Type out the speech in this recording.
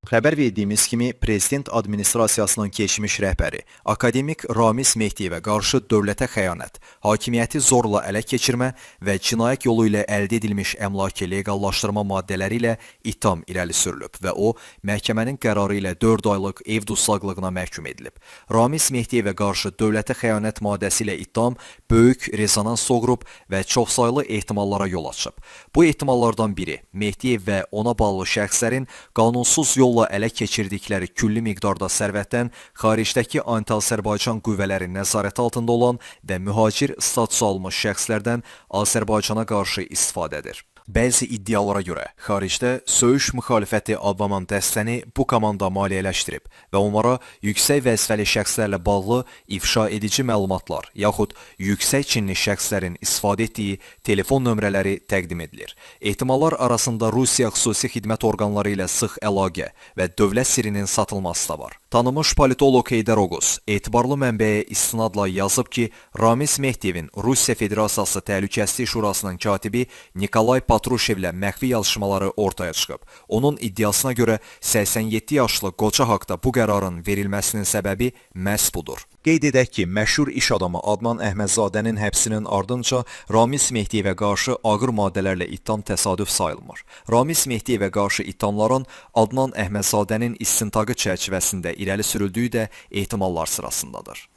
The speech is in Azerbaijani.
Xəbər verdiyimiz kimi, Prezident Administrasiyasının keçmiş rəhbəri, akademik Ramiz Mehdiyevə qarşı dövlətə xəyanət, hakimiyyəti zorla ələ keçirmə və cinayət yolu ilə əldə edilmiş əmlakı leqallaşdırma maddələri ilə ittiham irəli sürülüb və o, məhkəmənin qərarı ilə 4 aylıq ev dustaqlığına məhkum edilib. Ramiz Mehdiyevə qarşı dövlətə xəyanət maddəsi ilə ittiham böyük rezonans doğurub və çoxsaylı ehtimallara yol açıb. Bu ehtimallardan biri Mehdiyev və ona bağlı şəxslərin qanunsuz yolla ələ keçirdikləri külli miqdarda sərvətdən xaricdəki anti-Azərbaycan qüvvələri nəzarəti altında olan və mühacir statusu almış şəxslərdən Azərbaycana qarşı istifadədir. Bəzi iddialara görə, xaricdə söyüş müxalifəti adlanan dəstəni bu komanda maliyyələşdirib və onlara yüksək vəzifəli şəxslərlə bağlı ifşa edici məlumatlar yaxud yüksək çinli şəxslərin istifadə etdiyi telefon nömrələri təqdim edilir. Ehtimallar arasında Rusiya xüsusi xidmət orqanları ilə sıx əlaqə və dövlət sirrinin satılması da var. Tanınmış politoloq Heydər Oğuz etibarlı mənbəyə istinadla yazıb ki, Ramiz Mehdiyevin Rusiya Federasiyası Təhlükəsizlik Şurasının katibi Nikolay Patruşevlə məxfi yazışmaları ortaya çıxıb. Onun iddiasına görə 87 yaşlı qoca haqda bu qərarın verilməsinin səbəbi məhz budur. Qeyd edək ki, məşhur iş adamı Adnan Əhmədzadənin həbsinin ardınca Ramiz Mehdiyevə qarşı ağır maddələrlə ittiham təsadüf sayılmır. Ramiz Mehdiyevə qarşı ittihamların Adnan Əhmədzadənin istintaqı çərçivəsində irəli sürüldüyü də ehtimallar sırasındadır.